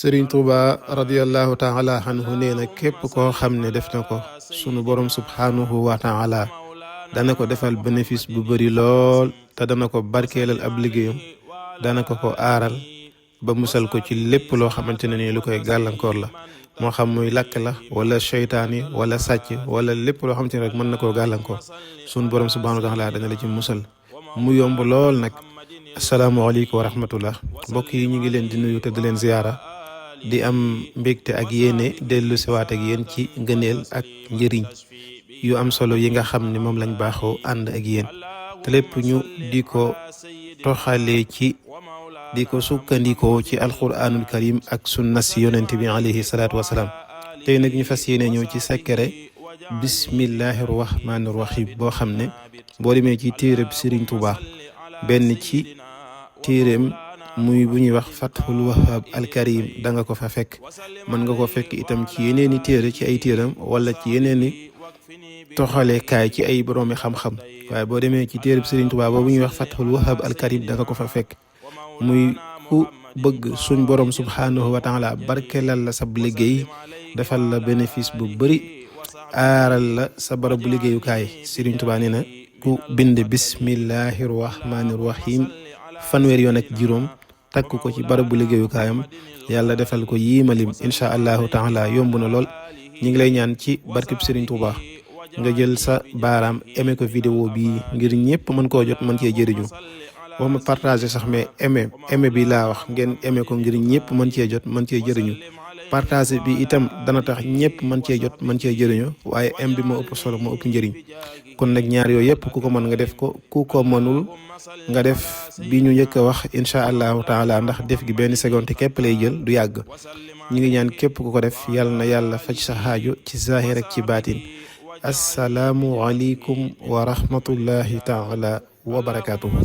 Sëriñ Tuuba radiyallahu taala anhu nee na képp koo xam ne def na ko sunu borom subhaanahu wa taala dana ko defal bénéfice bu bari lool te dana ko barkeelal ab liggéeyam dana ko aaral ba musal ko ci lépp loo xamante ne nii lu koy gàllankoor la moo xam muy lakk la wala seytaani wala sàcc wala lépp loo xamante ne rek mën na koo gàllankoor sunu borom subhaanahu wa taala dana la ci musal mu yomb lool nag. asalaamaaleykum wa rahmatullah mbokk yi ñu ngi leen di nuyu te di leen ziyaara di am mbégte ak yéene dellu siwaat ak yéen ci ngëneel ak njëriñ yu am solo yi nga xam ne moom lañ baaxoo ànd ak yéen te lépp ñu di ko toxalee ci di ko sukkandikoo ci alquranul karim ak sunna si yonent bi alayhi salaatu wasalaam tey nag ñu fas yéene ñëw ci secret bismillahi rahmaani rahim boo xam ne boo demee ci téereb Sëriñ Tuubaa benn ci téeréem muy bu ñuy wax Fathul Wahhab al Karim da nga ko fa fekk mën nga ko fekk itam ci yeneeni téere ci ay téeram wala ci yeneeni toxalekaay ci ay boroomi xam-xam waaye boo demee ci téereb Sëriñ Tuubaa boobu ñuy wax Fathul Wahhab al Karim da nga ko fa fekk muy ku bëgg suñ borom subhaanahu wa taala barkelal la sab liggéey defal la bénéfice bu bëri aaral la sa barabu liggéeyukaay Sëriñ Tuubaa nee na ku bind bismillahi rahmaani rahim fanweer yoon ak juróom takk ko ci barabu liggéeyukaayam yàlla defal ko yiimalim incha allahu taala yomb na lool ñi ngi lay ñaan ci barkeb Sëriñ Tuuba nga jël sa baaraam aimé ko vidéo bii ngir ñëpp mën koo jot mën cee jëriñu wax ma partagé sax mais aimé bi laa wax ngeen aimé ko ngir ñëpp mën cee jot mën cee jëriñu partage bi itam dana tax ñëpp mën cee jot mën cee jëriñu waaye am bi moo ëpp solo moo ëpp njëriñ kon nag ñaar yooyu yëpp ku ko mën nga def ko ku ko mënul nga def bi ñu njëkk a wax incha allahu taala ndax def gi benn seconde képp lay jël du yàgg ñu ngi ñaan képp ku ko def yàlla na yàlla faj sa xaaju ci zahir ak ci baatin assalaamu aleykum wa rahmatullahi taala wa barakatuhu